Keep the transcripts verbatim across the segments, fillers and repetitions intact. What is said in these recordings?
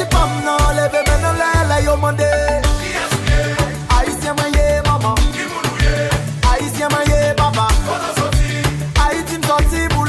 Fanm nan leve men nan lè, lè yo mande. Ayisyen mwen ye, manman. Ayisyen mwen ye, papa. Ayiti m sòti pou.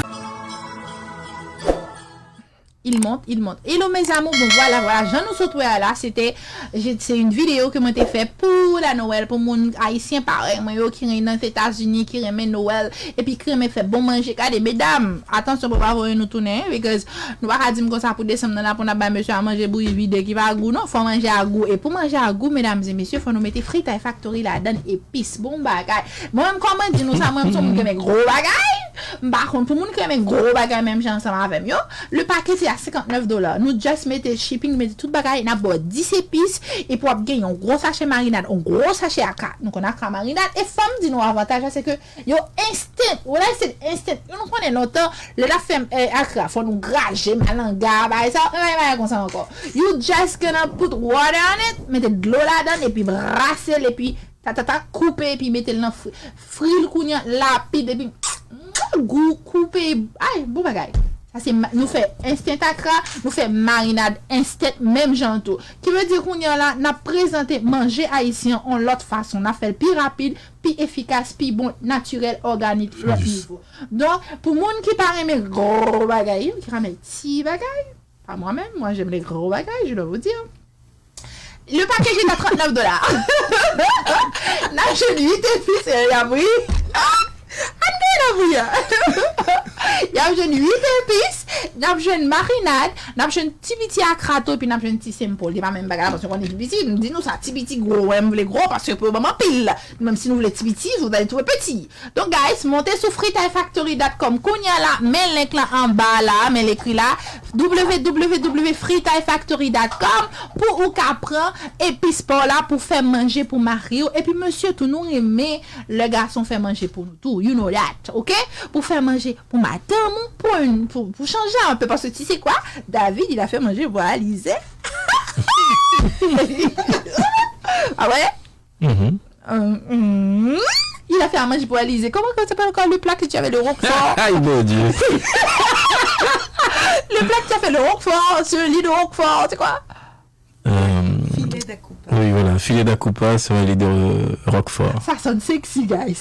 Il monte, il monte. Hello mes amours, bon, voilà, voilà, jan nou sot wè a la, se te, se yon videyo ke mwen te fè pou la Noël, pou moun ayisyen parèy mwen yo ki ren nan Etazini, ki renmen Noël, epi ki renmen fè bon manje. Gade, medam, atansyon pou pa voye nou tounen, because nou pa ka di m konsa pou desanm nan la pou n ap bay mesye a manje bouyi vide ki pa gou, non, fò manje a gou. E pou manje a gou, medam e mesye, fò nou mete Fritay Factory ladan, epis, bon bagay. Mwen menm, kòman di nou sa, mwen menm, se yon moun ki renmen gwo bagay. M pa konn pou moun ki renmen gwo bagay menm jan ansanm avè m yo. Le paquet se a senkantnèf dola. Nou just mete shipping, mete tout bagay, n ap ba w dis epis, epi w ap gen yon gwo sachè marinad, yon gwo sachè akra. Nou konn akra marinad, e fò m di nou avantaj la, se ke yo instant. When I say instant, nou konnen lontan, lè n ap fè, eh, akra, fò nou graje, malanga, bagay sa, yo pa gen bagay konsa ankò. You just gonna put water on it, mete dlo ladan, epi brase l, epi ta, ta, ta, koupe, epi mete l nan fri, fri l kounye a, lapid, epi gou, koupe, ay, bon bagay. Sa se ma-, nou fè instant akra, nou fè marinad instant menm jan tou. Ki vle di kounye a la, n ap prezante manje ayisyen an yon lòt fason, n ap fè l pi rapid, pi efikas, pi bon, natirèl, òganik, lòt nivo. Donk, pou moun ki pa renmen gwo bagay, ki renmen ti bagay, pas moi-même, moi j'aime les gros bagages, je dois vous dire. Le package est à trente-neuf dollars. N ap jwenn uit epis, e y ap ri. Ann gade la bouya. Y ap jwenn uit epis, n ap jwenn marinad, n ap jwenn ti piti akra tou, epi n ap jwenn ti simple. Li pa menm bagay la, paske konnen ti piti, m di nou sa, ti piti gwo, wè, m vle gwo, paske pou yo ban m anpil. Menm si nou vle ti piti, vous allez trouver petit. Donk, guys, monte sou fritayfactory dot com kounye a la, men link la anba la, men l ekri la, w w w fritayfactory dot com, pou ou ka pran epis pa w la pou fè manje pou mari w. Epi mesye tou, nou renmen lè gason fè manje pou nou tou. You know that, ok? Pou fè manje pou madanm ou, pou, pou, pou chanje un peu, paske tu sais quoi? David, il a fait manger pour Alizé. Ah ouais? Mhm. Euh, hmm, il a fait à manger pour Alizé. Comment, comment ça s'appelle encore le plat que tu avais, le roquefort? Ay, mon Dieu. Le plat que tu as fait, le roquefort, c'est un lit de roquefort, c'est quoi? Euh, Filet de coupa. Oui, voilà, filet de coupa sur un lit de roquefort. Ça sonne sexy, guys.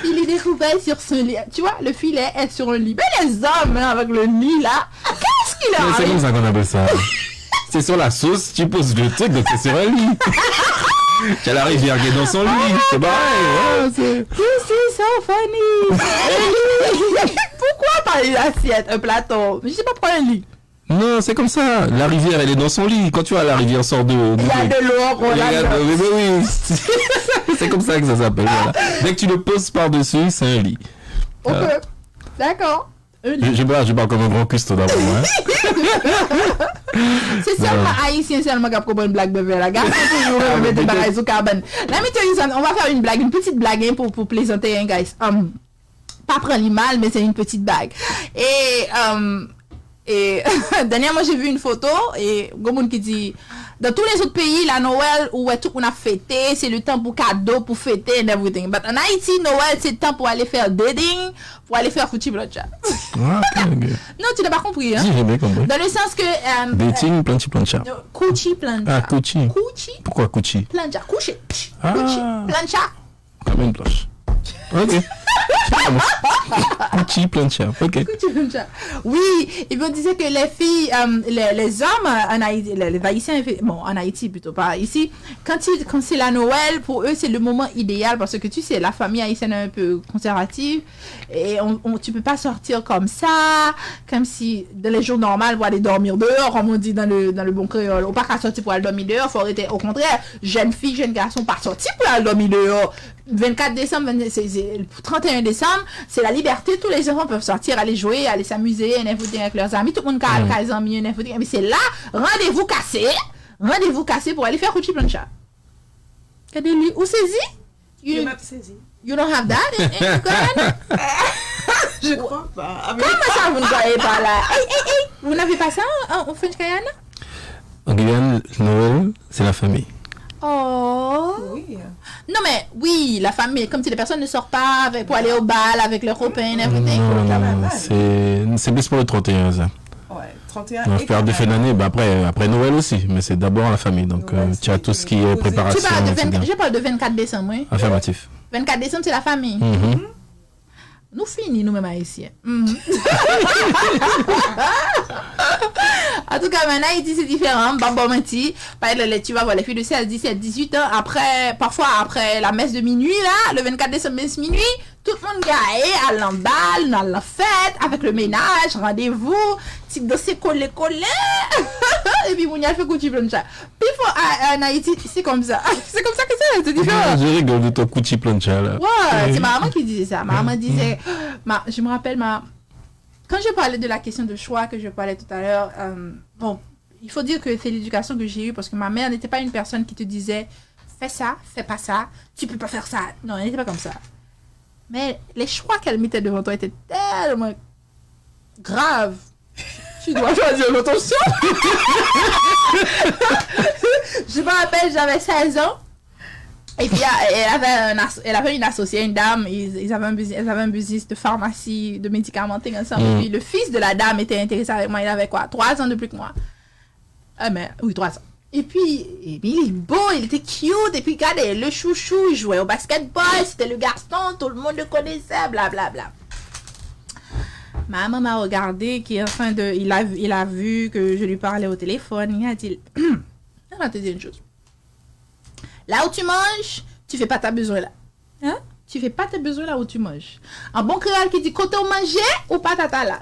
Filet de coupa sur ce lit. Tu vois, le filet est sur un lit. Mais les hommes, hein, avec le lit là, qu'est-ce qu'il a? Mais c'est comme ça qu'on appelle ça. C'est sur la sauce, tu poses le truc, donc c'est sur un lit. Tu as la rivière qui est dans son lit, c'est pareil, ouais, c'est... This is so funny. Pourquoi pas une assiette, un plateau? Je sais pas, pourquoi un lit? Non, c'est comme ça. La rivière, elle est dans son lit. Quand tu vois la rivière sort de, de... Il y a de l'eau, on l'a... Oui, oui, oui. C'est comme ça que ça s'appelle, voilà. Dès que tu le poses par-dessus, c'est un lit. Ok. Voilà. D'accord. Un lit. Je, je parle, je parle comme un grand cuistot, d'après moi, hein. Se sèlman ayisyen sèlman k ap konprann blag mwen fè la. Gason toujou renmen mete bagay sou kabann. Let me tell you something. On va faire une blague, une petite blague, hein, pour, pour plaisanter, hein, guys. Um, pa pran li mal, men se yon pitit blag. E, um, e, dènyèman, j'ai vu une photo, e gon moun ki di, dans tous les autres pays, la Noël, ou wè tout moun ap fete, c'est le temps pour cadeau, pour fêter and everything. But en Haïti, Noël, c'est le temps pour aller faire dating, pour aller faire kuchi plancha. Ah, ok, ok. Non, tu n'as pas compris, hein? Si, j'ai bien compris. Dans le sens que, euh, dating, planchi plancha. Kuchi plancha. Ah, kuchi. Kuchi. Pourquoi kuchi? Plancha. Kuchi. Ah. Kuchi plancha. Comme une planche. Ok. Kuchi plancha. Ok. Kuchi plancha. Oui, et puis on disait que les filles, euh, les, les hommes, euh, en Haïti, les, les Haïtiens, bon, en Haïti plutôt, pas ici, quand, ils, quand c'est la Noël, pour eux, c'est le moment idéal parce que tu sais, la famille haïtienne est un peu conservative et on, on, tu peux pas sortir comme ça, comme si dans les jours normaux, pour aller dormir dehors, comme on dit dans le, dans le bon créole, ou pa ka sòti pou al dòmi deyò, fò w rete, au contraire, jèn fi, jèn gason, pa sòti pou al dòmi deyò. Vennkat desanm, venn-, se, se, trannteyen desanm, c'est la liberté, tous les enfants peuvent sortir, aller jouer, aller s'amuser, and everything avec leurs amis, tout moun ka al kay zanmi, and everything. Epi se la, randevou kase, randevou kase pou ale fè kuchi plancha. Gade li, ou sezi? You, you don't have that in, in Guyana? Je crois pas. Ah, mais... Comment ça, vous ne voyez pas là? Hey, hey, hey, vous n'avez pas ça en, en, en French Guiana? En Guyane, Noël, c'est la famille. Oh. Oui. Non, mais oui, la famille, comme si les personnes ne sortent pas avec, pour aller au bal avec leurs copains and everything. Non, non, non, c'est, c'est plus pour le trente et un, ça. Ouais. trente et un et carnaval. Non, période de fin d'année, bah après, après Noël aussi, mais c'est d'abord la famille. Donc, euh, tu as tout ce qui est préparation, et cetera. Tu parles de vingt-quatre, je parle de vingt-quatre décembre, oui. Affirmatif. Vingt-quatre décembre, c'est la famille. Mhm. Nou fini, nou menm Ayisyen. Mhm. En tout cas, mais en Haïti, c'est différent. M p ap ba w manti. Par exemple, tu vas voir les filles de seize, dix-sept, dix-huit ans, après, parfois après la messe de minuit, là, le vingt-quatre décembre, messe minuit, tout moun gaye, al nan bal, al nan fèt, avec le ménage, rendez-vous, ti danse kole kole. Epi moun yo al fè koutchi plancha. Pifò a, en Haïti, c'est comme ça. C'est comme ça que c'est, c'est différent. Je rigole de ton koutchi plancha là. Ouais, c'est maman qui disait ça. Maman disait, ma, je me rappelle, ma, quand je parlais de la question de choix que je parlais tout à l'heure, euh, bon, il faut dire que c'est l'éducation que j'ai eue parce que ma mère n'était pas une personne qui te disait, fais ça, fais pas ça, tu peux pas faire ça. Non, elle n'était pas comme ça. Mais les choix qu'elle mettait devant toi étaient tellement graves. Tu dois choisir une autre option. Je me rappelle, j'avais seize ans. Et puis, euh, elle avait, un as- elle avait une associée, une dame, ils, ils avaient un business, elles avaient un business de pharmacie, de médicaments, ensemble. Et puis, le fils de la dame était intéressé avec moi, il avait quoi, trois ans de plus que moi. Ah, mais, oui, trois ans. Et puis, et puis, il est beau, il était cute, et puis, regardez, le chouchou, il jouait au basketball, c'était le garçon, tout le monde le connaissait, blablabla. Maman m'a regardé, qui est en train de, il a, il a vu que je lui parlais au téléphone, il a dit, elle va te dire une chose. Là où tu manges, tu fais pas ta besoin là. Hein? Tu fais pas tes besoins là où tu manges. En bon créole qui dit, kote w manje, ou pa tata la.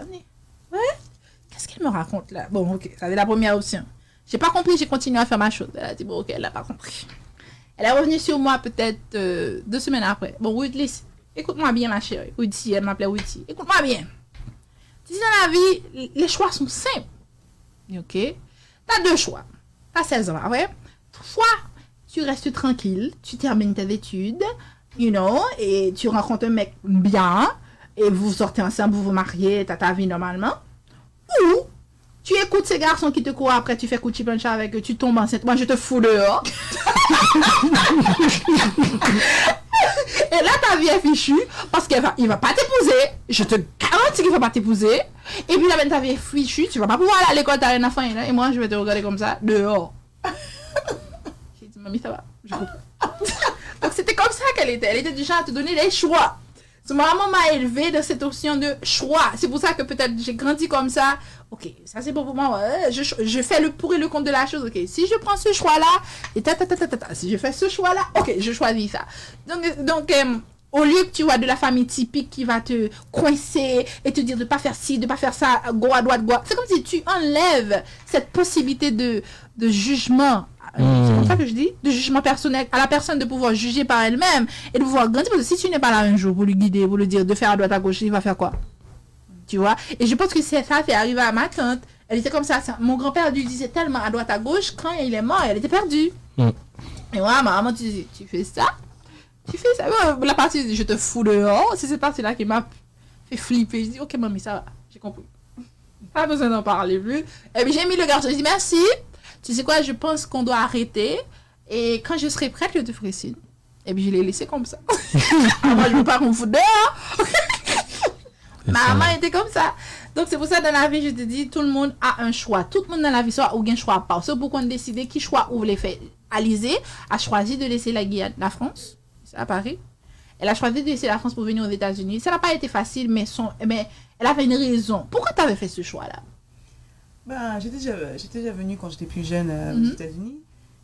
Ouais? Qu'est-ce qu'elle me raconte là? Bon, ok, ça c'est la première option. J'ai pas compris, j'ai continué à faire ma chose. Elle a dit, bon, ok, elle n'a pas compris. Elle est revenue sur moi peut-être euh, deux semaines après. Bon, Ruthly, écoute-moi bien, ma chérie. Ruthie, elle m'appelait Ruthie. Écoute-moi bien. Tu sais, dans la vie, les choix sont simples. Ok? T'as deux choix. T'as seize ans, pas vrai? Soit tu restes tranquille, tu termines tes études, you know, et tu rencontres un mec bien, et vous sortez ensemble, vous vous mariez, t'as ta vie normalement. Ou tu écoutes ces garçons qui te courent après, tu fais koutchi plancha avec eux, tu tombes enceinte. Moi, je te fous dehors. Et là, ta vie est fichue parce qu'il va, il va pas t'épouser. Je te garantis qu'il va pas t'épouser. Et puis là, ben, ta vie est fichue, tu vas pas pouvoir aller à l'école, t'as rien à faire, hein. Et moi, je vais te regarder comme ça, dehors. J'ai dit, mamie, ça va, je comprends. Donc, c'était comme ça qu'elle était. Elle était du genre à te donner des choix. So, maman m'a élevé dans cette option de choix. C'est pour ça que peut-être j'ai grandi comme ça. Ok, ça c'est bon pour moi. Ouais, je, je fais le pour et le contre de la chose. Ok, si je prends ce choix-là, et ta, ta, ta, ta, ta, ta, si je fais ce choix-là, ok, je choisis ça. Donc, donc euh, au lieu que tu vois de la famille typique qui va te coincer et te dire de pas faire ci, de pas faire ça, go à droite, go à... C'est comme si tu enlèves cette possibilité de, de jugement. Euh, c'est comme ça que je dis, de jugement personnel, à la personne de pouvoir juger par elle-même et de pouvoir grandir. Parce que si tu n'es pas là un jour pour lui guider, pour lui dire de faire à droite à gauche, il va faire quoi? Tu vois? Et je pense que c'est ça, c'est arrivé à ma tante. Elle était comme ça, ça. Mon grand-père lui disait tellement à droite à gauche, quand il est mort, elle était perdue. Et moi, maman, tu, tu fais ça, tu fais ça. Bon, la partie, je te fous dehors, c'est cette partie-là qui m'a fait flipper. Je dis, ok, mamie, ça va, j'ai compris. Pas besoin d'en parler plus. Et puis j'ai mis le garçon, j'ai dit, merci. Tu sais quoi, je pense qu'on doit arrêter. Et quand je serai prête, je te ferai signe. Et puis je l'ai laissé comme ça. Ah, moi, je veux pas qu'on me foute dehors. Maman était comme ça. Donc c'est pour ça, dans la vie, je te dis, tout le monde a un choix. Tout le monde dans la vie, soit ou gen chwa pa w. Se pou konn deside ki chwa ou vle fè. Alizé a choisi de laisser la Guyane, la France, c'est à Paris. Elle a choisi de laisser la France pour venir aux États-Unis. Ça n'a pas été facile, mais, son, mais elle avait une raison. Pourquoi tu avais fait ce choix-là? Ben, j'étais déjà, j'étais déjà venue quand j'étais plus jeune euh, aux États-Unis.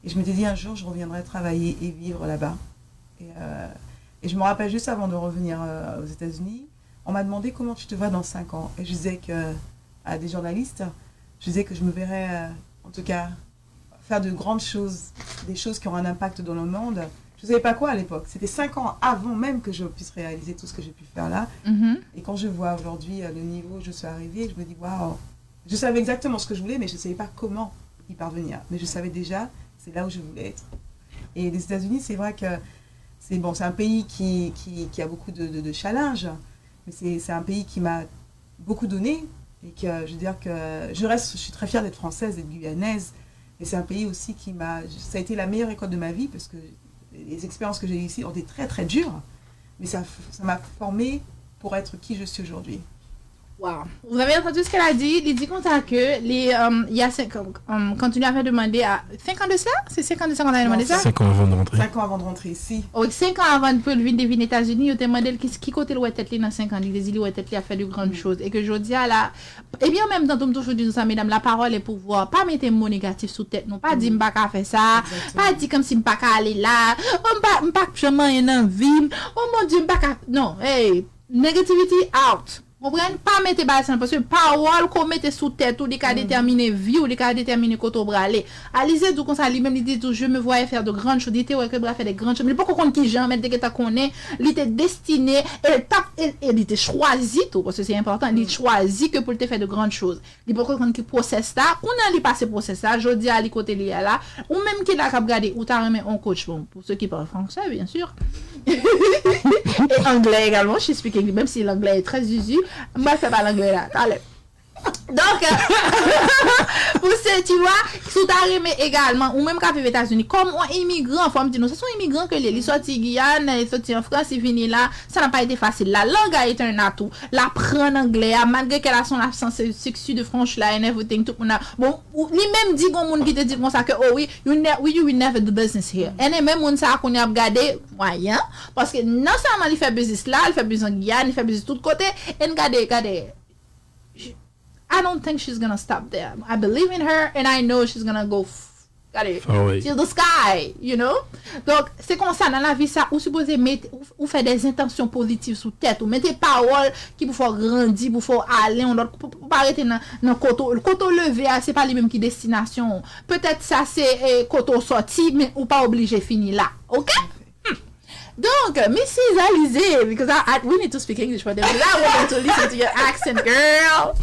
Et je m'étais dit, un jour, je reviendrai travailler et vivre là-bas. Et, euh, et je me rappelle juste avant de revenir euh, aux États-Unis, on m'a demandé comment tu te vois dans cinq ans. Et je disais que, à des journalistes, je disais que je me verrais, euh, en tout cas, faire de grandes choses, des choses qui auront un impact dans le monde. Je ne savais pas quoi à l'époque. C'était cinq ans avant même que je puisse réaliser tout ce que j'ai pu faire là. Et quand je vois aujourd'hui euh, le niveau où je suis arrivée, je me dis, waouh, je savais exactement ce que je voulais, mais je ne savais pas comment y parvenir. Mais je savais déjà, c'est là où je voulais être. Et les États-Unis, c'est vrai que c'est bon, c'est un pays qui, qui, qui a beaucoup de, de, de challenges, mais c'est un pays qui m'a beaucoup donné et que je veux dire que je reste, je suis très fière d'être française, d'être guyanaise. Et c'est un pays aussi qui m'a, ça a été la meilleure école de ma vie parce que les expériences que j'ai eues ici ont été très très dures, mais ça, ça m'a formée pour être qui je suis aujourd'hui. Wow. Vous avez entendu ce qu'elle a dit? Il dit comme ça que les, euh, il y a cinq, euh, continue à faire demander à cinq ans de ça? C'est cinq ans de ça qu'on avait demandé ça? Cinq ans avant de rentrer. Cinq ans avant de rentrer ici. Oh, cinq ans avant pou l vin, vin Etazini, yo te mande l ki, ki kote l wè tèt li nan cinq ans. Li te di li wè tèt li ap fè de grandes choses. E ke jodi a la, ebyen, an menm tan, tou m toujou di nou sa, medam, la parole est pouvoir. Pa mete mo negatif sou tèt nou. Pa di m pa ka fè sa. Pa di kòmsi m pa ka ale la. Oh, m pa, m pa janm anyen nan vi m. Oh mon Dieu, m pa ka. Non, hey, negativity out. Konprann? Pa mete bagay sa nan, paske pawòl ke w mete sou tèt ou, li ka detèmine vi w, li ka detèmine kote w prale. Alizé di w konsa, li menm, li te di w, je me voyais faire de grandes choses. Li te wè ke l pral fè de grandes choses. Men li poko konn kijan, men li te gentan konnen, li te destine, e l t ap, e, e li te chwazi tou, paske se enpòtan, li chwazi ke pou l te fè de grandes choses. Li poko konn ki pwosès la. Kounye a li pase pwosès la, jodi a li kote li ye la. Ou menm ki la k ap gade, ou ta renmen on coach, bon, pour ceux qui parlent français, bien sûr. Et anglais également, she's speaking, même si l'anglais est très zuzu, mwen fè pa l'anglais la, talè. Donk, pou se, tu vois, si w ta renmen egalman, ou menm k ap viv Etazini, kòm on imigran, fò m di nou, se yon imigran ke li ye, li sòti Giyàn, li sòti an Frans, li vini la, ça n'a pas été facile. La langue a été un atout. L aprann anglè a, malgre ke l a son absans sexy de franche la and everything, tout moun ap, bon, ou, li menm di gon moun ki te di l konsa ke, oh wi, you ne, we, you will never do business here. And then, men moun sa a kounye a ap gade mwayen, paske non sèlman li fè biznis la, li fè biznis an Giyàn, li fè biznis tout kote, and gade, gade, I don't think she's gonna stop there. I believe in her and I know she's gonna go f- gade, Far away. Till the sky, you know? Donk, se konsa, nan lavi sa, ou sipoze mete, ou, ou fè de entansyon pozitiv sou tèt ou. Mete pawòl ki pou fè w grandi, pou fè w ale yon lòt, pou, pou pa rete nan, nan kote w, kote w leve a, se pa li menm ki destinasyon ou. Petèt sa se, eh, kote w sòti, men ou pa oblije fini la. Oke? Hmm. Donk, Missus Alizé, because I, I, we need to speak English for them, because I want them to listen to your accent, girl.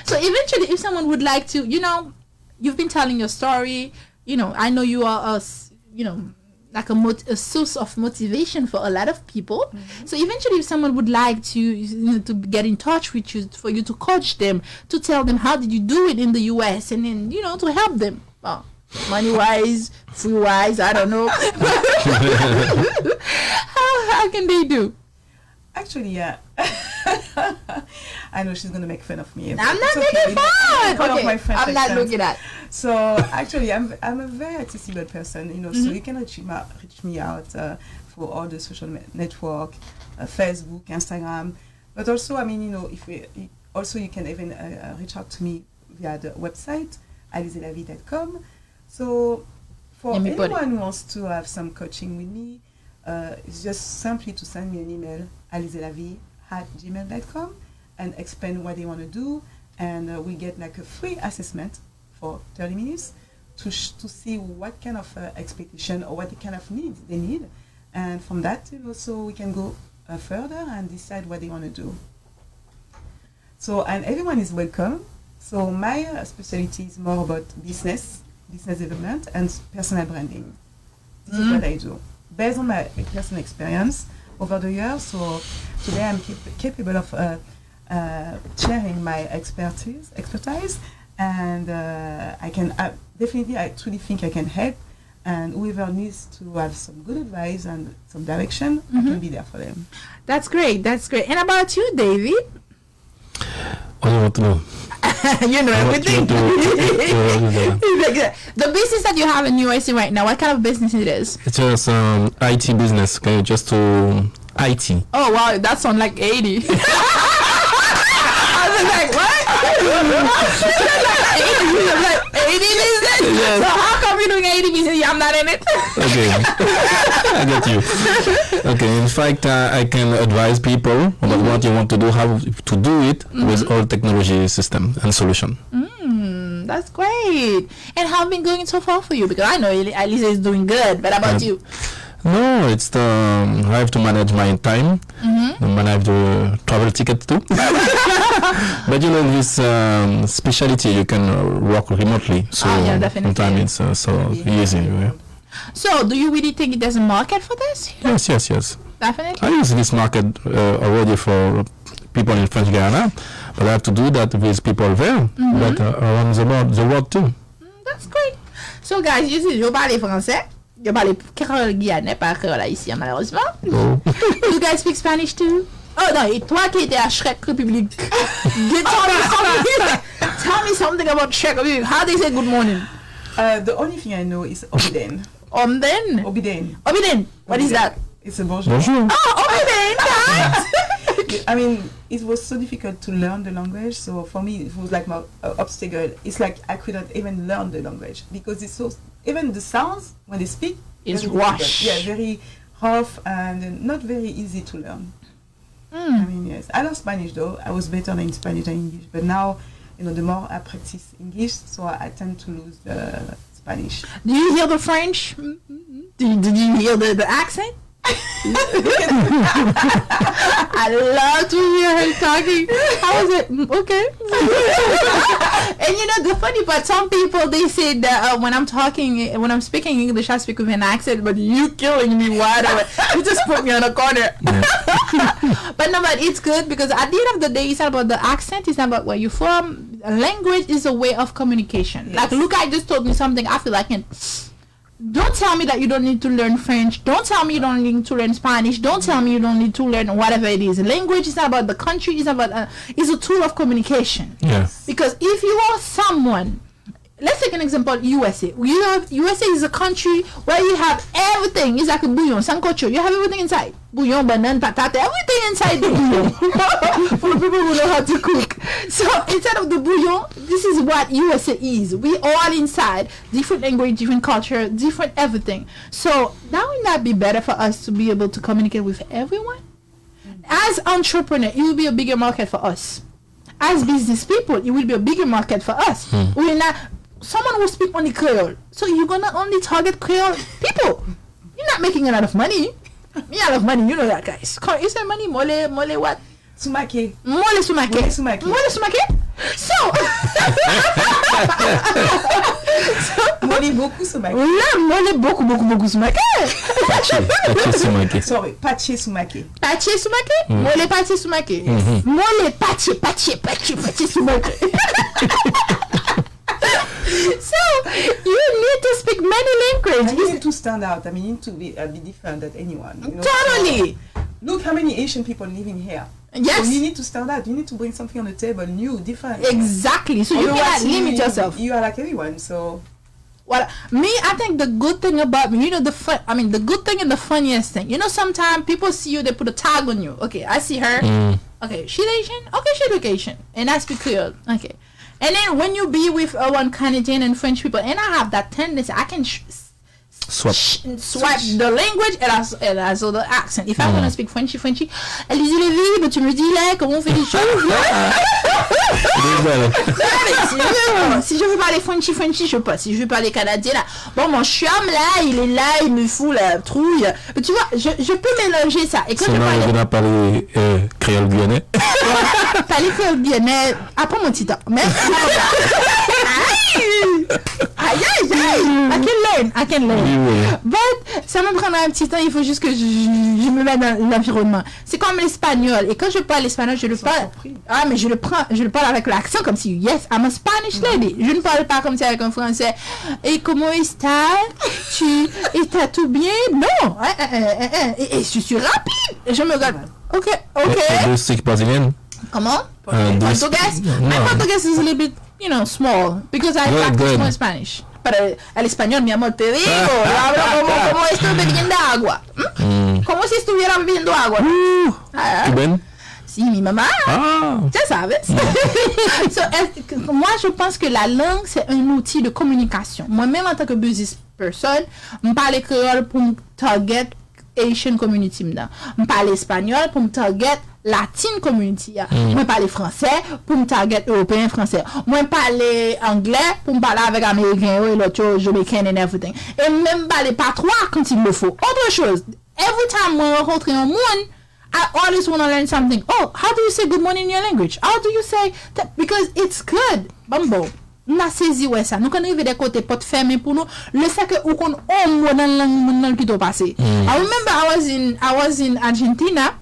So eventually, if someone would like to, you know, you've been telling your story, you know, I know you are a, s- you know, like a, mot- a source of motivation for a lot of people. So eventually, if someone would like to, you know, to get in touch with you, for you to coach them, to tell them how did you do it in the U S, and then, you know, to help them, uh, money wise, free wise, I don't know. how, how can they do? Actually, yeah. I know she's gonna make fun of me. I'm not It's okay, making you know, fun. One of Okay, my friends I'm not actions. Looking at. So actually, I'm I'm a very accessible person, you know. So you can reach me out, reach me out uh, for all the social me- network, uh, Facebook, Instagram, but also, I mean, you know, if we, also you can even uh, uh, reach out to me via the website alizelavie dot com. So for Let me put it. Anyone who wants to have some coaching with me, uh, it's just simply to send me an email, alizelavie at gmail dot com, and explain what they want to do, and uh, we get like a free assessment for thirty minutes to sh- to see what kind of uh, expectation or what kind of needs they need, and from that, you know, so we can go uh, further and decide what they want to do. So, and everyone is welcome. So my uh, specialty is more about business, business development, and personal branding. This is what I do. Based on my personal experience over the years, so today I'm cap- capable of uh, uh, sharing my expertise, expertise, and uh, I can uh, definitely, I truly think I can help. And whoever needs to have some good advice and some direction, I can be there for them. That's great. That's great. And about you, David? What do you want to know? You know What everything. you do? Yeah, what is that? The business that you have in U S A right now, what kind of business it is? It's just um, I T business, okay? Just to I T. Oh wow, that sounds like eighty. I was like, what? She said like eighty. She was like, eighty business? Yes. So how come you doing eighty business? I'm not in it. Okay, I get you. Okay, in fact, uh, I can advise people about what you want to do, how to do it with all technology system and solution. Mm, that's great. And how been going so far for you? Because I know Eli- Elisa is doing good, but about Um, you? No, it's the um, I have to manage my time, manage the travel ticket too. But you know, this um, specialty you can uh, work remotely, so Ah, yeah, definitely. Sometimes it's uh, so easy. Yeah. So, do you really think there's a market for this? Yes, yes, yes. Definitely. I use this market uh, already for people in French Guiana, but I have to do that with people there, but uh, around the world, the world too. Mm, that's great. So, guys, you see, yo pale fransè. Yo pale kreyòl giyanè, pa kreyòl ayisyen, malerezman. Oh. You guys speak Spanish too? Oh, non, e toi qui étais à Shrek République. Get, tell me something. Tell me something about Shrek République. How they say good morning? Uh, the only thing I know is Obiden. Omden? Obiden. Obiden. What is that? It's a bonjour. Bonjour. Oh, Obiden, guys. I mean, it was so difficult to learn the language. So for me, it was like my uh, obstacle. It's like I couldn't even learn the language because it's so, even the sounds when they speak, It's very difficult. rush. Yeah, very rough and not very easy to learn. I mean, yes. I love Spanish though. I was better in Spanish than English, but now, you know, the more I practice English, so I tend to lose the Spanish. Do you hear the French? Did, did you hear the, the accent? I love to hear her talking. I was like, "Mm, okay." And you know, the funny part, some people, they say that uh, when I'm talking, when I'm speaking English, I speak with an accent, but you killing me, why? You just put me on a corner. But no, but it's good because at the end of the day, it's not about the accent, it's not about where you're from. Language is a way of communication. Like, Yes. Luca just told me something, I feel like, don't tell me that you don't need to learn French. Don't tell me you don't need to learn Spanish. Don't tell me you don't need to learn whatever it is. Language is not about the country. It's about uh, it's a tool of communication. Yeah. Because if you are someone, let's take an example, U S A. You have, U S A is a country where you have everything. It's like a bouillon, sancocho. You have everything inside. Bouillon, banana, patate, everything inside the bouillon. For the people who know how to cook. So instead of the bouillon, this is what U S A is. We all inside, different language, different culture, different everything. So that would not be better for us to be able to communicate with everyone? As entrepreneur, it will be a bigger market for us. As business people, it will be a bigger market for us. We're not someone who speak only Creole. So you're gonna only target Creole people. You're not making a lot of money. Me, I love money, you know that, guys. Come, you say money, mole, mole what? Soumake. Mole soumake. Mole soumake. Mole soumake. So, Mole beaucoup soumake. Mole beaucoup, beaucoup, beaucoup soumake. Patche, patche soumake. Sorry, patche soumake. Patche soumake? Mole patche soumake. Mole patche, patche, patche, patche soumake. So, you need to speak many And you languages. need to stand out. I mean, you need to be, uh, be different than anyone. You know? Totally. So, look how many Asian people living here. Yes. So you need to stand out. You need to bring something on the table, new, different. Exactly. So you Otherwise, cannot limit you- yourself. You are like everyone. So Voilà. Me, I think the good thing about me, you know, the fun, I mean, the good thing and the funniest thing. You know, sometimes people see you, they put a tag on you. Okay, I see her. Okay, she Asian. Okay, she look Asian, and I speak Creole. Okay, and then when you be with uh, one Canadian and French people, and I have that tendency, I can sh- Swap. sh- swipe the language and also, and also the accent. If I want to speak Frenchy, Frenchy, Elise Levy, but tu me dis là, comment on fait les choses là? Si je veux parler Frenchy, Frenchy, je passe. Si je veux parler canadien, là, bon, mon chum, là, il est là, il me fout la trouille. Mais tu vois, je, je peux mélanger ça. Et quand Se je nan parle yo vin ap pale eh, kreyòl gwiyanè. Parler créole bien, mais après mon petit temps. Mais. Aïe! Aïe, aïe, aïe! I can learn, I can learn. Wi, wi. But ça me prendra un petit temps, il faut juste que je, je, je me mette dans l'environnement. C'est comme l'espagnol. Et quand je parle espagnol, je le parle. Ah, mais je le prends, je le parle avec l'accent comme si, yes, I'm a Spanish lady. Je ne parle pas comme si avec un français. Et comment est-ce que tu es tout bien? Non. Hein, hein, hein, hein, hein. Et, et je suis rapide. Je me regarde. Ok, ok. Eh, eh, dulce brasileña. Comment? Eh, dulce- Portuguese? My No. Portuguese is a little bit, you know, small. Because I Good, practice good. more Spanish. Pero el español, mi amor, te digo, yo hablo como, como estoy bebiendo agua. ¿Mm? Como si estuviera bebiendo agua. Ah, Cuban? Sí, mi mamá. Ah. Ya sabes. So, es- moi, je pense que la langue, c'est un outil de communication. Moi-même, en tant que business person, m pale kreyòl pou m target Asian community m nan. M pale espanyòl pou m target Latin community a. Mwen pale fransè pou m target ewopeyen fransè. Mwen pale anglè pou m pale avèk ameriken yo e lòt yo, Jamaican and everything. E m menm pale patwa quand il le faut. Autre chose, every time mwen rankontre yon moun, I always want to learn something. Oh, how do you say good morning in your language? How do you say that? Because it's good. Ban m ba w. M ta sezi wè sa. Nou konn rive de kote pòt fèmen pou nou. Le fait que ou konn on mo nan lang moun nan kite w pase. I remember I was in I was in Argentina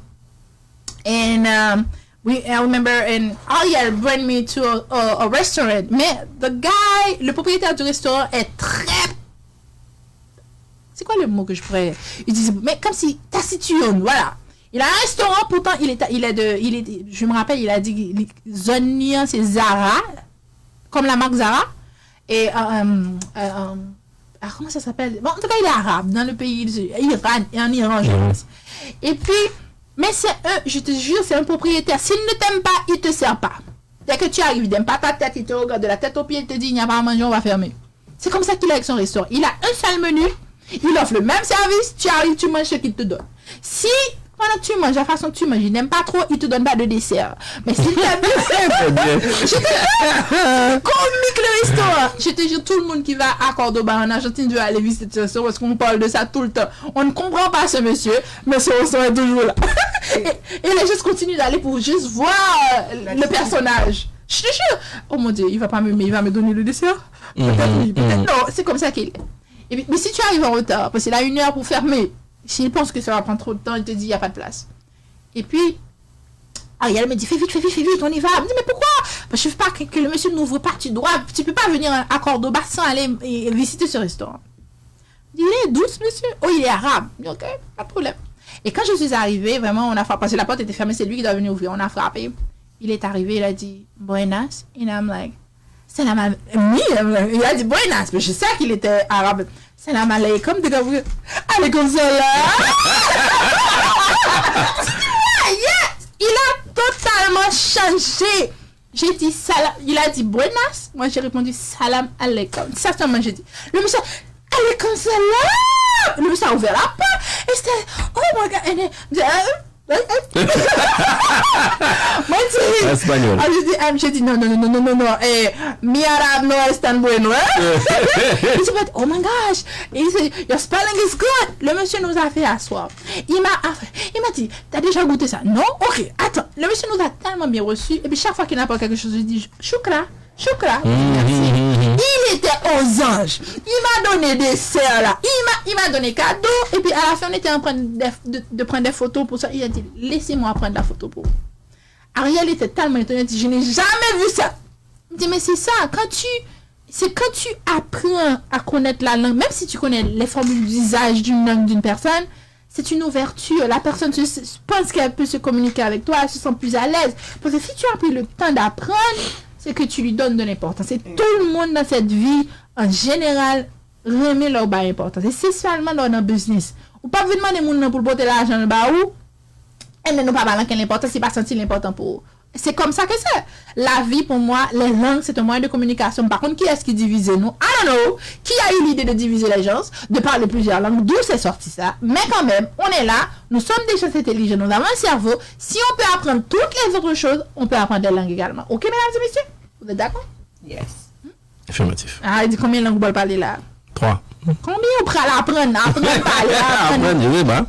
and um, we I remember and Ariel bring me to a, a, a restaurant. Mais the guy, le propriétaire du restaurant est très, c'est quoi le mot que je pourrais utiliser? Mais comme si taciturne, voilà. Il a un restaurant, pourtant il est, il est de, il est, je me rappelle, il a dit, li- zòn li an, c'est Zara, comme la marque Zara. Et, euh, euh, euh, euh, ah, comment ça s'appelle? Bon, en tout cas, il est arabe, dans le pays, Iran, en Iran, je pense. Et puis, mais c'est un, je te jure, c'est un propriétaire. S'il ne t'aime pas, il te sert pas. Dès que tu arrives, il n'aime pas ta tête, il te regarde de la tête aux pieds, il te dit, il n'y a pas à manger, on va fermer. C'est comme ça qu'il est avec son restaurant. Il a un seul menu, il offre le même service, tu arrives, tu manges ce qu'il te donne. Si, pendant que tu manges, la façon que tu manges, il n'aime pas trop, il te donne pas de dessert. Mais s'il t'aime bien, je te jure, c'est comique le restaurant. Je te jure, tout le monde qui va à Cordoba en Argentine veut aller visiter ce restaurant parce qu'on parle de ça tout le temps. On ne comprend pas ce monsieur, mais ce restaurant est toujours là. Et les gens continuent d'aller pour juste voir euh, le personnage. Je te jure. Oh mon Dieu, il va pas m'aimer, il va me donner le dessert. Peut-être oui, peut-être non. C'est comme ça qu'il est. Et puis, mais si tu arrives en retard, parce qu'il a une heure pour fermer, s'il pense que ça va prendre trop de temps, il te dit, il n'y a pas de place. Et puis, Ariel me dit, fais vite, fais vite, fais vite, on y va. Je me dis, mais pourquoi? Parce que je veux pas que, que le monsieur n'ouvre pas, tu dois, tu peux pas venir à Cordoba sans aller euh, visiter ce restaurant. Il est doux, monsieur. Oh, il est arabe. Je dis, ok, pas de problème. Et quand je suis arrivée, vraiment, on a frappé, parce que la porte était fermée, c'est lui qui doit venir ouvrir. On a frappé. Il est arrivé, il a dit, buenas. And I'm like, salam alaikum. Il a dit buenas, mais je sais qu'il était arabe. Salam alaikum, t'es comme, alaikum salam. Yes! Il a totalement changé. J'ai dit salam. Il a dit buenas. Moi, j'ai répondu salam alaikum. Ça seulement, j'ai dit. Le monsieur, alaikum salam. Le monsieur a ouvert la porte. Et c'était, oh my God. And then, euh, Mwen di, Español. Ah, je dis, ah, je dis, non, non, non, non, non, non, non, eh, mi árabe no es tan bueno, eh? Il se met, oh my gosh, il se, your spelling is good. Le monsieur nous a fait asseoir. Il m'a, il m'a dit, t'as déjà goûté ça? Non? Ok, attends. Le monsieur nous a tellement bien reçus. Et puis chaque fois qu'il apporte quelque chose, je dis, shukra. Choukla, merci. Il était aux anges. Il m'a donné dessert là. Il m'a, il m'a donné cadeau. Et puis à la fin, on était en train de, de, de prendre des photos pour ça. Il a dit, laissez-moi prendre la photo pour vous. Ariel était tellement étonné, il dit, je n'ai jamais vu ça. Il dit, mais c'est ça, quand tu, c'est quand tu apprends à connaître la langue, même si tu connais les formules d'usage d'une langue d'une personne, c'est une ouverture. La personne se, se- pense qu'elle peut se communiquer avec toi, elle se sent plus à l'aise. Parce que si tu as pris le temps d'apprendre, c'est que tu lui donnes de l'importance. Et tout le monde dans cette vie, en général, renmen lè w bay enpòtans. E se sèlman lè w nan biznis. Ou p ap vin mande moun nan pou l pote lajan l ba ou, e men nou pa ba l ankenn enpòtans, li pa santi l enpòtan pou ou. C'est comme ça que c'est. La vie, pour moi, les langues, c'est un moyen de communication. M pa konn kiyès ki divize nou. I don't know. Qui a eu l'idée de diviser les gens, de parler plusieurs langues? D'où c'est sorti ça? Mais quand même, on est là. Nous sommes des gens intelligents. Nous avons un cerveau. Si on peut apprendre toutes les autres choses, on peut apprendre les langues également. Ok, mesdames et messieurs? Vous êtes d'accord? Yes. Afirmatif. Ah, il dit combien de langues vous parlez là? Twa. Combien ou pral aprann? Aprann pale, aprann. Aprann, je sais pas.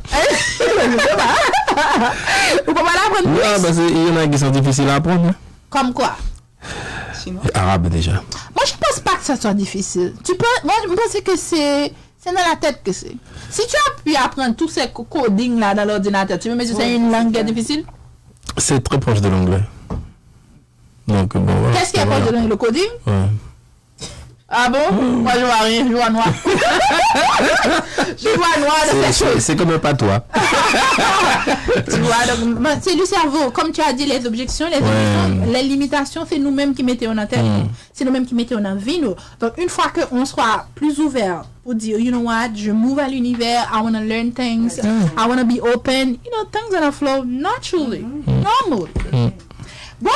Ou pa pral aprann Non, plis? Parce qu'il y en a qui sont difficiles à apprendre. Hein. Comme quoi? Chinois. Arabe déjà. Moi, je pense pas que ça soit difficile. Tu peux, moi, je pense que c'est, c'est dans la tête que c'est. Si tu as pu apprendre tous ces co- coding là dans l'ordinateur, tu peux me dire que c'est une langue qui est difficile? C'est très proche de l'anglais. Donc, bon, voilà. Qu'est-ce qui est proche de l'anglais? Le coding? Ouais. Ah bon? Moi, je vois rien, je vois noir. Je vois noir dans C'est- cette C'est chose. c'est comme un patois. Tu vois, donc, man, c'est le cerveau. Comme tu as dit, les objections, les, Ouais. objections, les limitations, c'est nous-mêmes qui mettons en tête. C'est nous-mêmes qui mettons en vie, nous. Donc, une fois qu'on soit plus ouvert pour dire, you know what, je m'ouvre à l'univers, I want to learn things, I want to be open, you know, things gonna flow naturally, normal. Bon,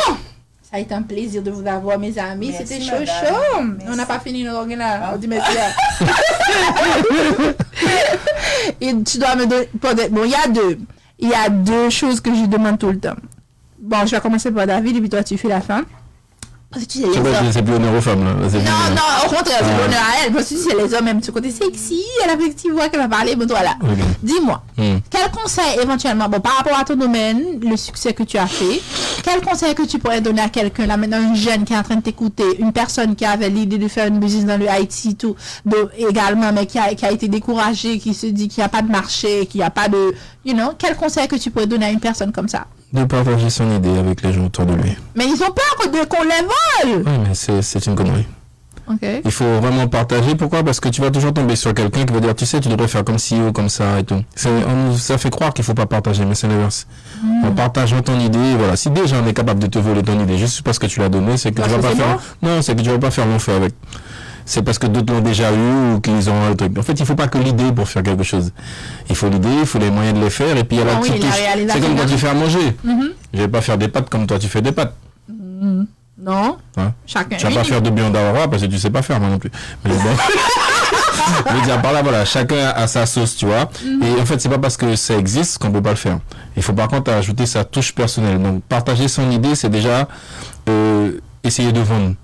ça a été un plaisir de vous avoir, mes amis. Merci, C'était chaud, madame. chaud. Merci. On n'a pas fini, on a on dit merci. Et tu dois me donner. Bon, il y a deux. Il y a deux choses que je demande tout le temps. Bon, je vais commencer par David et puis toi, tu fais la fin. Parce que tu sais, les C'est hommes. pas- c'est plus honneur aux femmes, là. C'est Non, plus- non, au contraire, c'est l'honneur à elle. Parce que tu sais, les hommes aiment ce côté sexy, elle a fait un petit voix qu'elle va parler, bon, voilà. Ok. Dis-moi, Hmm. quel conseil éventuellement, bon, par rapport à ton domaine, le succès que tu as fait, quel conseil que tu pourrais donner à quelqu'un, là maintenant, un jeune qui est en train de t'écouter, une personne qui avait l'idée de faire une business dans le I T et tout, de, également, mais qui a, qui a été découragée, qui se dit qu'il n'y a pas de marché, qu'il n'y a pas de, you know, quel conseil que tu pourrais donner à une personne comme ça? De partager son idée avec les gens autour de lui. Mais ils ont peur de qu'on les vole. Oui, mais c'est c'est une connerie. Il faut vraiment partager. Pourquoi? Parce que tu vas toujours tomber sur quelqu'un qui va dire, tu sais, tu devrais faire comme ci ou comme ça et tout. C'est, on nous a fait croire qu'il faut pas partager, mais c'est l'inverse. En partageant ton idée, voilà. Si déjà on est capable de te voler ton idée juste parce que tu l'as donné, c'est que tu vas pas faire, non, c'est que tu vas pas faire long feu avec. C'est parce que d'autres l'ont déjà eu ou qu'ils ont un truc. En fait, il faut pas que l'idée pour faire quelque chose. Il faut l'idée, il faut les moyens de les faire, et puis il y a la petite touche. C'est comme quand tu fais à manger. Je vais pas faire des pâtes comme toi tu fais des pâtes. Non. Hein? Tu vas pas faire de viande à roi parce que tu sais pas faire, moi non plus. Mais bon. Je veux dire, par là, voilà, chacun a sa sauce, tu vois. Et en fait, c'est pas parce que ça existe qu'on peut pas le faire. Il faut par contre ajouter sa touche personnelle. Donc, partager son idée, c'est déjà euh, essayer de vendre.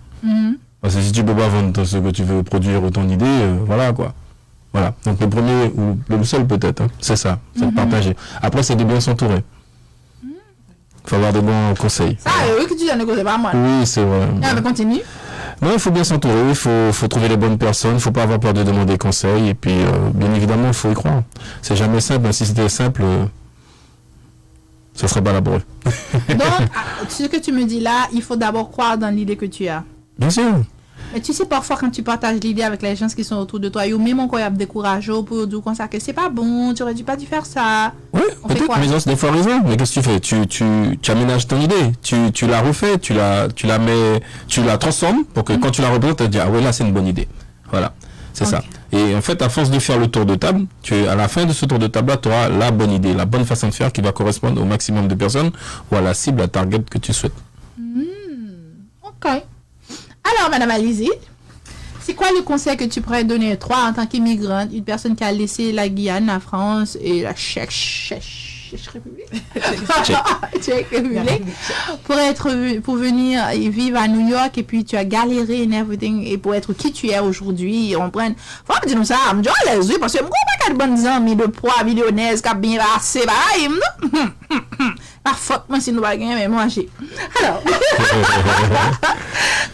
Parce que si tu peux pas vendre ce que tu veux produire ou ton idée, euh, voilà quoi. Voilà. Donc, le premier ou le seul peut-être, hein, c'est ça, c'est de partager. Après, c'est de bien s'entourer. Faut avoir de bons conseils. Sa e wi ki ti jan de koze pa mwen. Oui, c'est vrai. Non, mais continue. Non, il faut bien s'entourer, il faut, faut trouver les bonnes personnes, il faut pas avoir peur de demander conseil, et puis euh, bien évidemment, il faut y croire. C'est jamais simple, hein. Si c'était simple, euh, ce serait pas là pour eux. Donc, à- ce que tu me dis là, il faut d'abord croire dans l'idée que tu as. Bien sûr. Mais tu sais, parfois, quand tu partages l'idée avec les gens qui sont autour de toi, yo menm ankò y ap dekouraje w pou yo di w konsa ke c'est pas bon, tu aurais dû pas dû faire ça. Oui, peut-être, mais ils ont des fois raison. Mais qu'est-ce que tu fais? Tu, tu, tu aménages ton idée, tu, tu la refais, tu la, tu la mets, tu la transformes pour que quand tu la représentes, tu te dis, ah ouais, là, c'est une bonne idée. Voilà, c'est ça. Et en fait, à force de faire le tour de table, tu, à la fin de ce tour de table-là, tu auras la bonne idée, la bonne façon de faire qui va correspondre au maximum de personnes ou à la cible, la target que tu souhaites. Ok. Alors, Madame Alizée, c'est quoi le conseil que tu pourrais donner, toi, en tant qu'immigrante, une personne qui a laissé la Guyane, la France et la Tchèque, Tchèque, Tchèque République, Tchèque République, pour être, pour venir vivre à New York et puis tu as galéré and everything et pour être qui tu es aujourd'hui, on prend, faut dire ça, je suis à l'aise, oui, parce que je ne pas de bonnes amies de poids, millionnaires, qui bien passé, bah, non. Pa fòt mwen si nou pa gen men manje. Alors,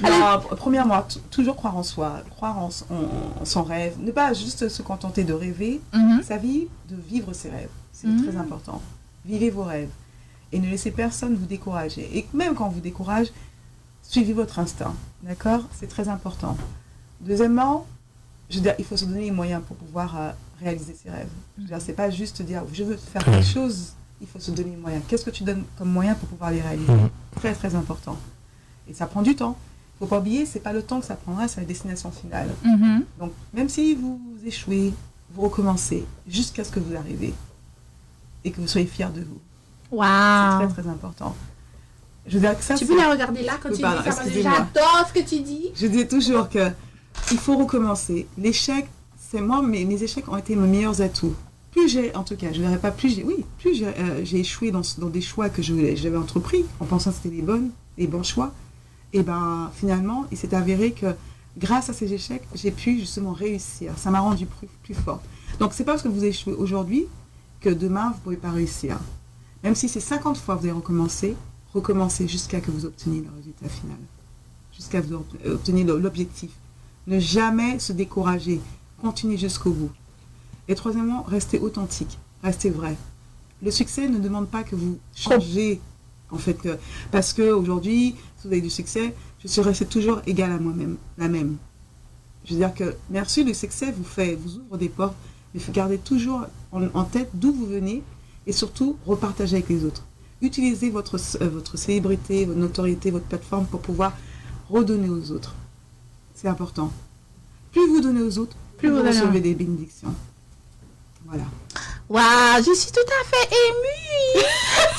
Non, pr- premièrement, t- toujours croire en soi, croire en, s- en- en son rêve, ne pas juste se contenter de rêver. Sa vie, de vivre ses rêves, c'est très important. Vivez vos rêves et ne laissez personne vous décourager. Et même quand on vous décourage, suivez votre instinct, d'accord? C'est très important. Deuxièmement, je veux dire, il faut se donner les moyens pour pouvoir euh, réaliser ses rêves. Je veux dire, c'est pas juste dire je veux faire quelque chose, il faut se donner les moyens. Qu'est-ce que tu donnes comme moyen pour pouvoir les réaliser? Très, très important. Et ça prend du temps. Faut pas oublier, c'est pas le temps que ça prendra, c'est la destination finale. Donc, même si vous échouez, vous recommencez jusqu'à ce que vous arrivez et que vous soyez fiers de vous. C'est Wow. Très, très important. Je veux dire que ça, Tu c'est- peux la regarder là quand Oui, tu pardon, dis ça, parce que excusez-moi. J'adore ce que tu dis. Je dis toujours que il faut recommencer. L'échec, c'est moi, mes, mes échecs ont été mes meilleurs atouts. Plus j'ai, en tout cas, je ne dirais pas plus j'ai, oui, plus j'ai euh, j'ai échoué dans, dans des choix que je- j'avais entrepris, en pensant que c'était les bonnes, les bons choix, et ben finalement, il s'est avéré que grâce à ces échecs, j'ai pu justement réussir. Ça m'a rendu plus, plus forte. Donc c'est pas parce que vous échouez aujourd'hui que demain, vous ne pouvez pas réussir. Même si c'est cinquante fois que vous allez recommencer, recommencez jusqu'à que vous obteniez le résultat final, jusqu'à que vous ob- obteniez le- l'objectif. Ne jamais se décourager. Continuez jusqu'au bout. Et troisièmement, restez authentique, restez vrai. Le succès ne demande pas que vous changez, en fait, que, parce que aujourd'hui, si vous avez du succès, je suis restée toujours égale à moi-même, la même. Je veux dire que, merci, le succès vous fait, vous ouvre des portes, mais il faut garder toujours en, en tête d'où vous venez et surtout repartager avec les autres. Utilisez votre, euh, votre célébrité, votre notoriété, votre plateforme pour pouvoir redonner aux autres. C'est important. Plus vous donnez aux autres, plus vous recevez des bénédictions. Voilà. Waouh, je suis tout à fait émue.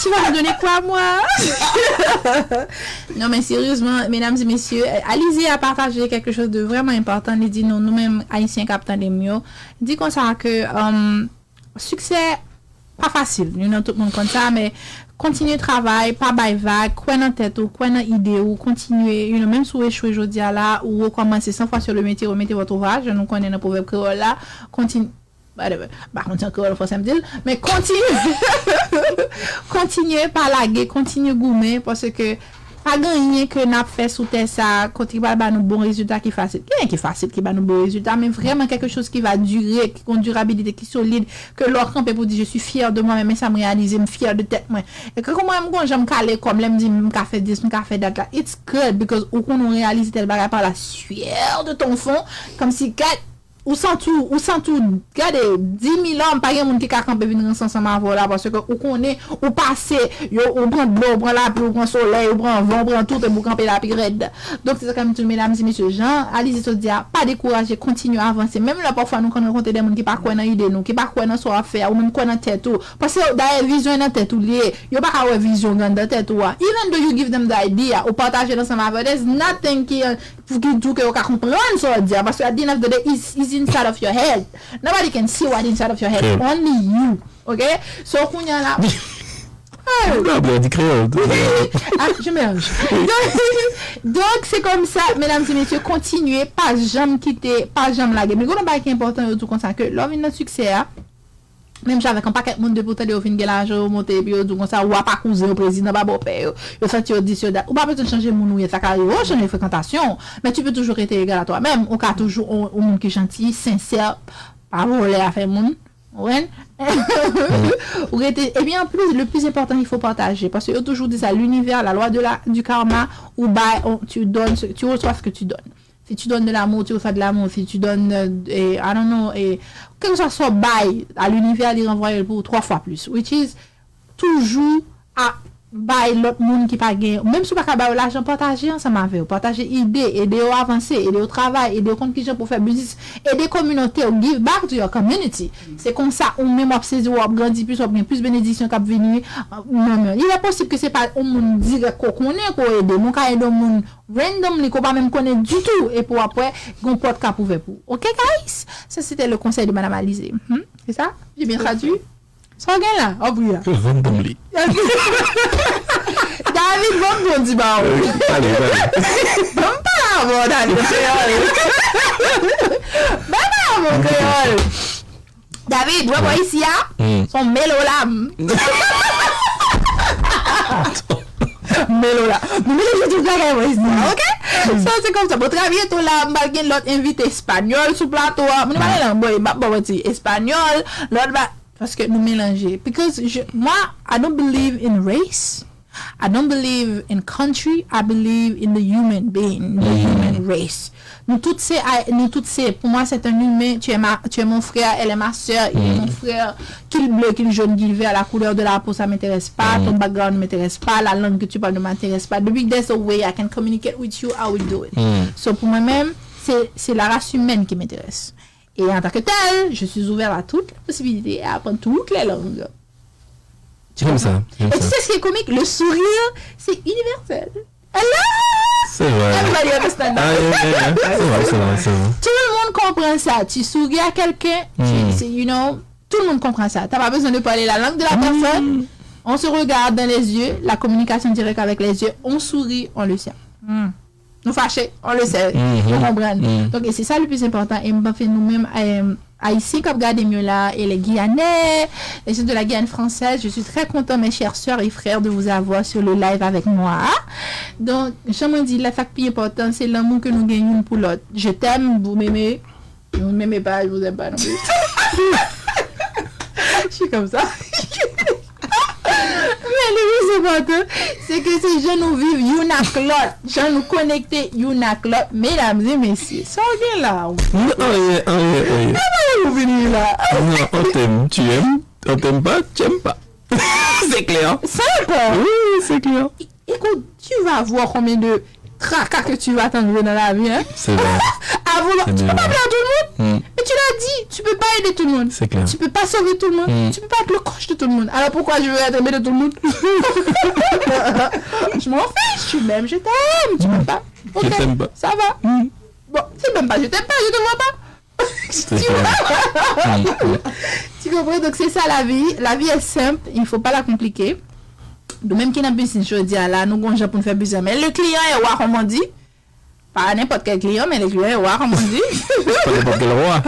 Tu vas me donner quoi, moi? Non, mais sérieusement, mesdames et messieurs, Alizé a partagé quelque chose de vraiment important. Li di nou, nou menm Ayisyen k ap tande m yo, di konsa ke um, siksè pa fasil. Nou nan tout moun konn sa, men kontinye travay, pa bay vag, kwè nan tèt ou, kwè nan ide ou, kontinye, you know, menm si w echwe jodi a la, ou rekòmanse san fwa sur le métier, remettez votre ouvrage, nou konnen nan pwovèb kreyòl la, kontinye, ba, ba, ba, kontinye kreyòl, fò sa m di l, men kontinye, kontinye pa lage, kontinye goumen, paske Pa gen anyen ke n ap fè sou tè sa a, kote ki pral ba nou bon rezilta ki fasil. Gen anyen ki fasil ki ba nou bon rezilta, men vrèman quelque chose qui va durer, ki gon dirabilite, ki solid, ke lè w kanpe pou di, je suis fier de moi-même, men sa m reyalize, m fyè de tèt mwen. E ke kòman m gon jan m kale kò m, lè m di m ka fè dis, m ka fè dat la, it's good, because ou konnen w reyalize tèl bagay par la sueur de ton front, kòmsi gad, ou santi w, ou santi w, gade, di mil òm, pa gen moun ki ka kanpe vin ranse ansanm avè w la, paske ou konnen, ou pase, yo, ou pran dlo, ou pran lapli, ou pran solèy, ou pran van, ou pran tout, epi ou kanpe la pi rèd. Donk, se sa k ap di medam e mesye, jan Alizé sot di a, pa dekouraje, kontinye avanse. Menm lè pafwa nou konn rankontre de moun ki pa kwè nan ide nou, ki pa kwè nan sa w ap fè a, ou menm kwè nan tèt ou. Paske, dayè, vizyon nan tèt ou li ye. Yo pa ka wè vizyon anndan tèt ou a. Even though you give them the idea, ou pataje l ansanm avè yo, there's nothing ki pou ki di w ke yo ka konprann sa w di a, paske at the end of the day, it's, it's inside of your head. Nobody can see what inside of your head, only you. Ok? So, kounye a la. Hey! Ou ka di kreyòl tou. Ah, je mélange. Donk, donk, se konsa, medam e mesye, kontinye, pa janm kite, pa janm lage. Men gen yon bagay ki enpòtan, yo di w konsa ke lè w vin nan siksè a, menm jan avèk yon pakèt moun depi w tande yo fin gen lajan, yo monte, epi yo di w konsa, wa pa kouzen yo, prezidan pa bòpè yo, yo santi yo dis, yo dat. Ou pa bezwen chanje moun ou ye, sa ka rive w chanje frekantasyon, men tu peux toujours rester égal à toi-même. Ou ka toujou yon, yon moun ki janti, sensè, pa vòlè afè moun. Ou konprann? Ou rete, epi anplis, le plis enpòtan, il faut partager. Paske yo toujou di sa, l'univers, la loi de la, du karma, ou bay, on, tu donnes, ce- tu reçois ce que tu donnes. Si tu donnes de l'amour, tu reçois de l'amour. Si tu donnes, euh, eh, I don't know, eh, kèlkeswa sa w bay a linivè, li ranvwaye l pou ou twa fwa plis. Which is, toujou a bay lòt moun ki pa gen, menm si w pa ka ba yo lajan, pataje ansanm avè yo. Pataje ide, ede yo avanse, ede yo travay, ede yo konn kijan pou fè biznis, ede kominote w, give back to your community. Se konsa, ou menm w ap sezi, w ap grandi plis, w ap gen plis benediksyon k ap vini, euh, nan men w. Li posib ke se pa yon moun dirèk ke w konnen ke w ede, men w ka ede yon moun randomly ke w pa menm konnen ditou, epi w ap wè gen yon pòt k ap ouvè pou ou. Ok, guys? Ça, c'était le conseil de Madame Alizée. Hmm? C'est ça? J'ai bien traduit? Sa w gen la? W ap ri a. Randomly. David, ban m di yon ti ba w. Ok, pale, pale. Ban m pale avè w, David, an kreyòl. Ban m pale avè w an kreyòl. David, wè bò isi a? Hmm. Se yon melo lam. Melo la. Nou melanje tout bagay bò isi a, ok? So, se konsa. Bon, trè byento la, m pral gen lòt envite espanyòl sou plato a. Moun pale lang, bon, m ap ba w ti espanyòl, lòt ba, paske nou melanje. Because je, moi, I don't believe in race. I don't believe in country, I believe in the human being, the human race. Nou tout se, nou tout se, pour moi, c'est un humain, tu es ma, tu es mon frère, elle est ma sœur, il est mon frère, qu'il bleu, qu'il jaune, qu'il vert, la couleur de la peau, ça m'intéresse pas, ton background ne m'intéresse pas, la langue que tu parles ne m'intéresse pas. Depuis que there's a way I can communicate with you, I will do it. So, pour moi-même, c'est, c'est la race humaine qui m'intéresse. Et en tant que tel, je suis ouvert à toutes les possibilités, à apprendre toutes les langues. J'aime ça, j'aime ça. Et tu sais ce qui est comique? Le sourire, c'est universel. Hello! C'est vrai. Everybody understand that. Ah, yeah, yeah, yeah. C'est vrai, c'est vrai, c'est vrai. Tout le monde comprend ça. Tu souris à quelqu'un, tu, c'est, you know, tout le monde comprend ça. T'as pas besoin de parler la langue de la personne. On se regarde dans les yeux, la communication directe avec les yeux, on sourit, on le sait. Nou fache, on le sait, nou konprann. Donk, e se sa le plus important. E m panse nou menm, eh, Ayisyen k ap gade m yo la, et les Guyanais, les gens de la Guyane française, je suis très content, mes chères sœurs et frères, de vous avoir sur le live avec moi. Donk, jan mwen di la, sa k pi enpòtan, se lanmou ke nou gen youn pou lòt. Je t'aime, vous m'aimez, vous m'aimez pas, je vous aime pas non plus. Je suis comme ça. Men le plus important, se ke se jan nou viv youn ak lòt, jan nou konekte youn ak lòt, medam e mesye. Sa w gen la? Anyen, anyen, anyen. Kòman ou vini la? Non, on t'aime, tu aimes, on t'aime pas, tu aimes pas. C'est clair. Simple. Oui, c'est clair. Écoute, tu vas voir combien de tracas que tu vas t'enlever dans la vie, hein. C'est vrai. À vouloir, tu peux pas plaire à tout le monde. Et tu l'as dit, tu peux pas aider tout le monde. C'est clair. Tu peux pas sauver tout le monde. Tu peux pas être le coach de tout le monde. Alors pourquoi je veux être aimé de tout le monde? Je m'en fiche, tu m'aimes, je t'aime, tu m'aimes pas. Ok, ça va. Bon, tu m'aimes pas, je t'aime pas, je te vois pas. Tu vois? Tu comprends? Donc c'est ça la vie. La vie est simple, il faut pas la compliquer. Nou menm ki nan biznis jodi a la, nou gon jan pou n fè biznis. Mais le client est roi, comme on dit. Pas n'importe quel client, mais le client est roi, comme on dit. Pas n'importe quel roi.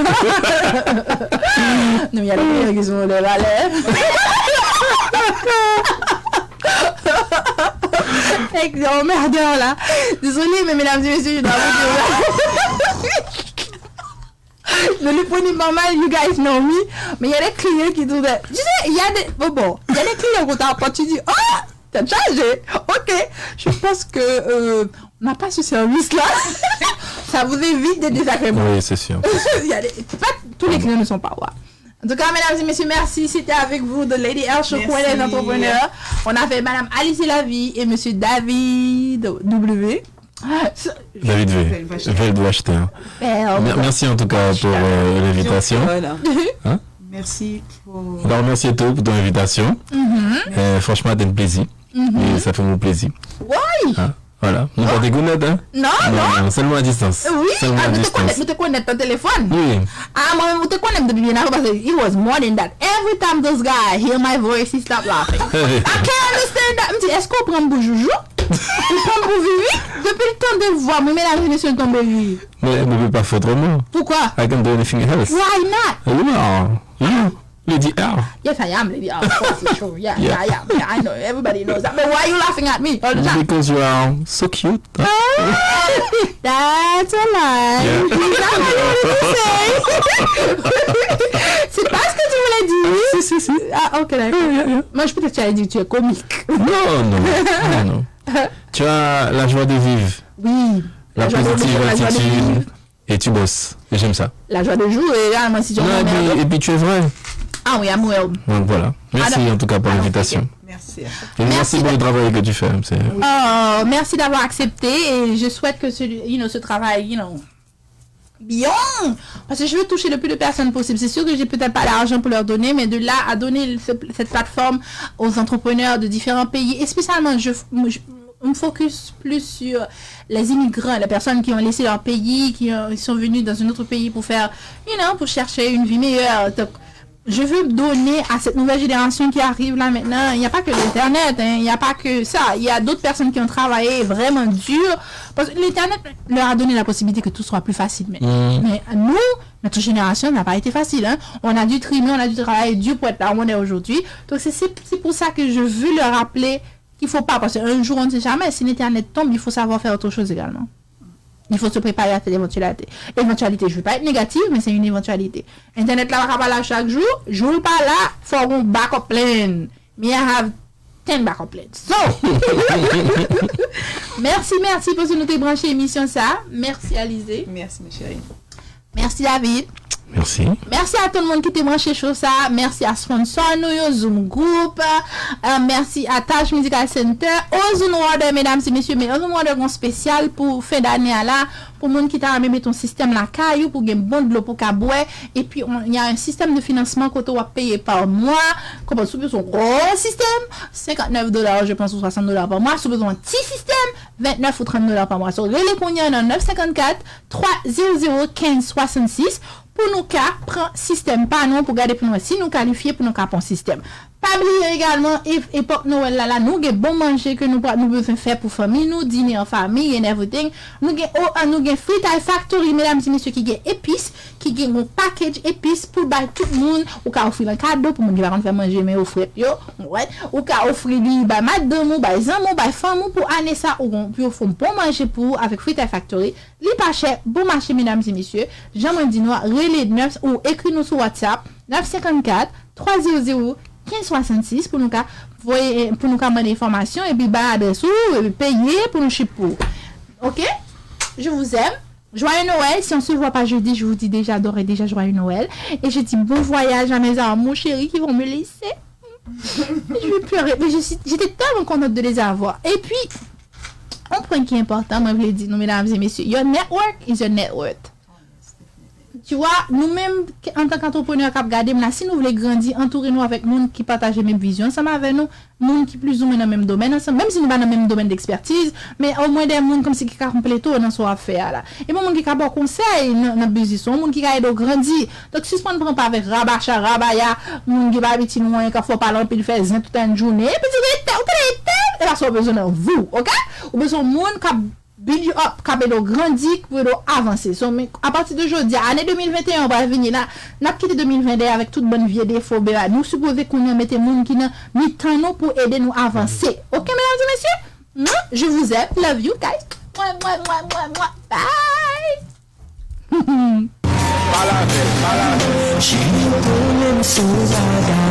Non, il y a des clients qui sont des valeurs. Like, oh merde, là. Désolé, mais mesdames et messieurs, je dois vous dire là. Ne le prenez pas mal, you guys know me. Mais il y a des clients qui disent, tu sais, il y a des, bon, bon, il y a des clients qu'on t'apporte, tu dis, oh, t'as chargé. Ok, je pense que euh, on n'a pas ce service-là. Ça vous évite des désagréments. Oui, c'est sûr. Il y a des, pas tous les clients ne sont pas rois. En tout cas, mesdames et messieurs, merci. C'était avec vous The Lady L Show, coin des entrepreneurs. On avait Madame Alice Lavie et Monsieur David W. David V. Veldwachter. Merci en tout cas pour euh, l'invitation. Voilà. Hein? Merci pour. Alors, merci à toi pour ton invitation. Mm -hmm. euh, franchement, c'était un plaisir. Mm -hmm. Et ça fait mon plaisir. Oui. Hein? Voilà. Nou pa te konèt, hein? Non, non. Non, seulement à distance. Oui, seulement ah, à nou te distance. Konèt, nou te konèt nan telefòn. Oui. Ah, mwen menm, ou te konnen m depi byen avan, paske it was more than that. Every time this guy hear my voice, he stop laughing. I can't understand that. M di, èske w pran m pou joujou? Ou pran m pou vivi? Depi l tande vwa mwen, medam e mesye, l tonbe ri. Mais on ne peut pas faire autrement. Pourquoi? I can do anything else. Why not? Wow. You. Lady L. Yes, I am Lady L. Of course, it's true. Yeah, yeah, yeah, yeah, I know. Everybody knows that. But why are you laughing at me all the time? Because you are so cute. That's a lie. Yeah. Is that what you wanted to say? C'est pas ce que tu voulais dire. Si, si, si. Ah, ok, d'accord. Yeah, yeah, yeah. Moi, je peut-être j'allais dire tu es comique. Non, non, non, non. Tu as la joie de vivre, Oui. la, joie de positive vivre, la joie de attitude, vivre. Et tu bosses. Et j'aime ça. La joie de jouer, hein, moi, si tu Non, et puis, et puis tu es vrai. Ah oui, I'm well. Donc voilà. Merci Alors, en tout cas pour alors, l'invitation. Merci. Et merci pour le travail que tu fais. C'est Oh, merci d'avoir accepté et je souhaite que ce, you know, ce travail, you know, bien, parce que je veux toucher le plus de personnes possible. C'est sûr que j'ai peut-être pas l'argent pour leur donner, mais de là à donner ce- cette plateforme aux entrepreneurs de différents pays, et spécialement, je, je, on me focus plus sur les immigrants, les personnes qui ont laissé leur pays, qui ont- sont venus dans un autre pays pour faire, you know, pour chercher une vie meilleure. Donc, je veux donner à cette nouvelle génération qui arrive là maintenant, il n'y a pas que l'Internet, hein, il n'y a pas que ça. Il y a d'autres personnes qui ont travaillé vraiment dur. Parce que l'Internet leur a donné la possibilité que tout soit plus facile maintenant. Mais nous, notre génération n'a pas été facile. Hein. On a dû trimer, on a dû travailler dur pour être là où on est aujourd'hui. Donc c'est- c'est c'est pour ça que je veux leur rappeler qu'il faut pas, parce qu'un jour on ne sait jamais, si l'Internet tombe, il faut savoir faire autre chose également. Il faut se préparer à cette éventualité. Éventualité, je ne veux pas être négative, mais c'est une éventualité. Entènèt la pa ka pa la chak jou, jou l pa la, fò w gon backup plan. Me I have ten backup plan. So, mèsi, mèsi paske nou te branche emisyon sa. Mèsi Alizé. Merci, ma chérie. Mèsi David. Merci. Mèsi a tout moun ki te branche show sa. Mèsi a sponsor nou yo, Zoom Group. Euh, mèsi a Taj Medical Center, Ozone Water, medam e mesye. Men Ozone Water gon spesyal pou fen dane a la. Pou moun ki ta renmen met yon sistèm lakay ou, pou gen bon dlo pou ka bwè. Epi, on- y a un système de financement kote w ap peye pa mwa. Konprann, si w bezwen yon gwo sistèm, senkantnèf dola, je pense, ou swasant dola pa mwa. Si w bezwen yon ti sistèm, ventnèf ou trant dola pa mwa. So, rele kounye a nan nèf senkannkat, twa zewo zewo, kenz swasannsis pou nou ka pran sistèm pa nou, pou gade pou nou wè si nou kalifye pou nou ka pran sistèm. Pa bliye egalman, e- epòk Nwèl la, la, nou gen bon manje ke nou, pa- nou bezwen fè pou fanmi nou, dine an fanmi and everything. Nou gen, o, a, nou gen Fritay Factory, medam e mesye, ki gen epis, ki gen yon package epis pou bay tout moun. Ou ka ofri l an kado pou moun ki pa konn fè manje, men yo frèt yo. Ou wè, ou ka ofri li bay madanm ou, bay zanmi w, bay fanmi w pou ane sa, ou gon- pou yo fè yon bon manje pou ou avèk Fritay Factory. Li pa chè, bon mache, medam e mesye. Jan mwen di nou a, rele nèf ou ekri nou sou WhatsApp, nèf senkannkat, twa zewo zewo, kenz swasannsis pou nou ka voye, pou nou ka mande enfòmasyon epi bay adrès ou, epi peye pou nou ship pou ou. Ok? Je vous aime. Joyeux Noël. Si on se voit pas jeudi, je vous dis déjà d'ores et déjà joyeux Noël. Et je dis bon voyage à mes amours chéris qui vont me laisser. Je vais pleurer. Mais je suis- j'étais tellement contente de les avoir. Et puis, un point qui est important, mwen vle di nou, medam e mesye, your network is your net worth. Tu vois, nou menm, antan k antreprenè k ap gade m la, si nou vle grandi, antoure nou avèk moun ki pataje menm vizyon ansanm avè nou, moun ki plizoumwen nan menm domèn ansanm, menm si nou pa nan menm domèn d'expertise, men omwen de moun kòmsi ki ka konplete w nan sa w ap fè a la. E bon moun ki ka ba w konsèy nan, nan biznis ou, moun ki ka ede w grandi. Donk, sispann pran pa avèk rabacha, rabaya, moun ki pa abitye nou anyen, k ap fè w pale anpil, fè zen tout an jounen. Epi di, "Rete, ou tande, rete, e pa sa w bezwen nan vi w, ok?" Ou bezwen moun k ap build you up, k ap ede w grandi, k ap ede w avanse. So, men, apati de jodi a, ane de mil venteyen an pral vini la, n ap kite de mil ven dèyè avèk tout bann vye defo, beba. Nou sipoze kounye a mete moun ki nan mitan nou pou ede nou avanse. Ok, medam e mesye? Mwah, je vous aime, love you guys. Mwah, mwah, mwah, mwah, mwah. Bye. Pale avè l, pale avè l. Cheri, ou konnen m se yon gaga.